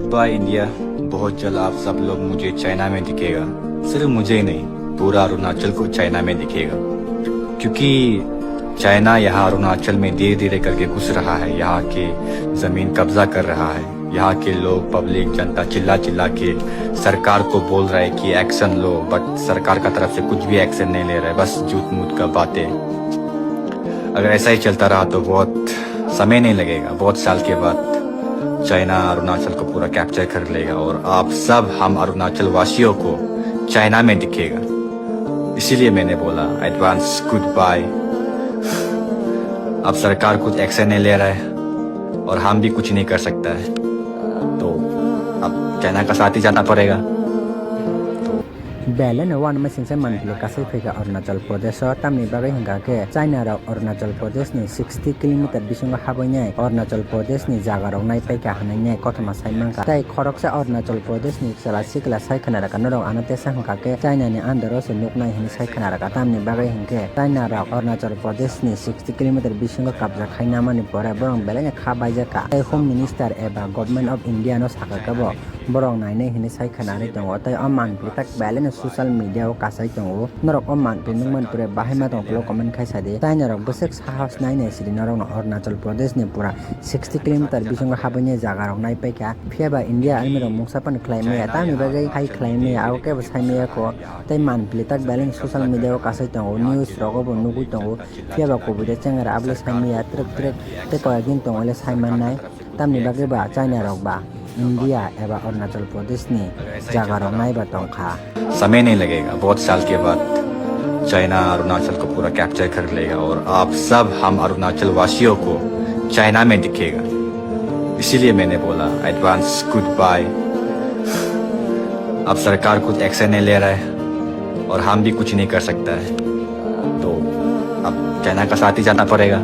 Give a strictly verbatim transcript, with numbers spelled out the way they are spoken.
By India. बहुत जल्द आप सब लोग मुझे चाइना में दिखेगा। सिर्फ मुझे ही नहीं, पूरा अरुणाचल को चाइना में दिखेगा, क्योंकि चाइना यहाँ अरुणाचल में धीरे धीरे करके घुस रहा है, यहाँ के जमीन कब्जा कर रहा है। यहाँ के लोग, पब्लिक, जनता चिल्ला चिल्ला के सरकार को बोल रहा है कि एक्शन लो, बट सरकार का तरफ से कुछ भी एक्शन नहीं ले रहा है, बस झूठ मूठ का बातें। अगर ऐसा ही चलता रहा तो बहुत समय नहीं लगेगा, बहुत साल के बाद चाइना अरुणाचल को पूरा कैप्चर कर लेगा और आप सब हम अरुणाचल वासियों को चाइना में दिखेगा। इसीलिए मैंने बोला एडवांस गुड बाय। अब सरकार कुछ एक्शन नहीं ले रहा है और हम भी कुछ नहीं कर सकता है, तो अब चाइना का साथ ही जाना पड़ेगा। Belai no uanama singsa manpili kasai phaikha Arunachal Pradesh o, tamni bagwi hwnkha khe China rok Arunachal Pradesh ni sixty kilometer bisingo habwi nai Arunachal Pradesh ni jaga rok nai paikha hwnwi nai kothoma sai mankha. Tei khoroksa Arunachal Pradesh ni chwla sikla sai khna rwkha norok ano tesa hwnkha khe China ni under o se nuknai hwnwi sai khna rwkha, tamni bagwi hwnkhe China rok Arunachal Pradesh ni sixty kilometer bisingo kabja khai namani pore borok belai no kha baijak kha. Tei Home Minister eba Government of India no sakha khe bo borok nainai hinwi sai khwnarwi tongo. Tei o manpli tak belai no social media o kasai tongo. Norok o manpli nukmani pore bahai ma tong tolo comment khai sadi. China rok bwswk sahos nainai sidi norok no Arunachal Pradesh ni pura sixty kilometer bisingo habwini jaga rok nai paikha. Phiya ba India army rok mungsa pan khlai maya, tamni bagwi hai khlai maya, abo kebo sai maya kho. Tei manpli tak belai no social media o kasai tongo, news rogo bo nugwi tongo. Phiya ba kubui de chengara abole sai maya, twrwk twrwk tei koyek din tongole sai mannai. Tamni bagwi ba China rok ba India eba Arunachal Pradesh ni jaga rok nai ba tong kha. समय नहीं लगेगा, बहुत साल के बाद चाइना अरुणाचल को पूरा कैप्चर कर लेगा और आप सब हम अरुणाचल वासियों को चाइना में दिखेगा। इसीलिए मैंने बोला एडवांस गुड बाय। अब सरकार कुछ एक्शन नहीं ले रहा है और हम भी कुछ नहीं कर सकता है, तो अब चाइना का साथ ही जाना पड़ेगा।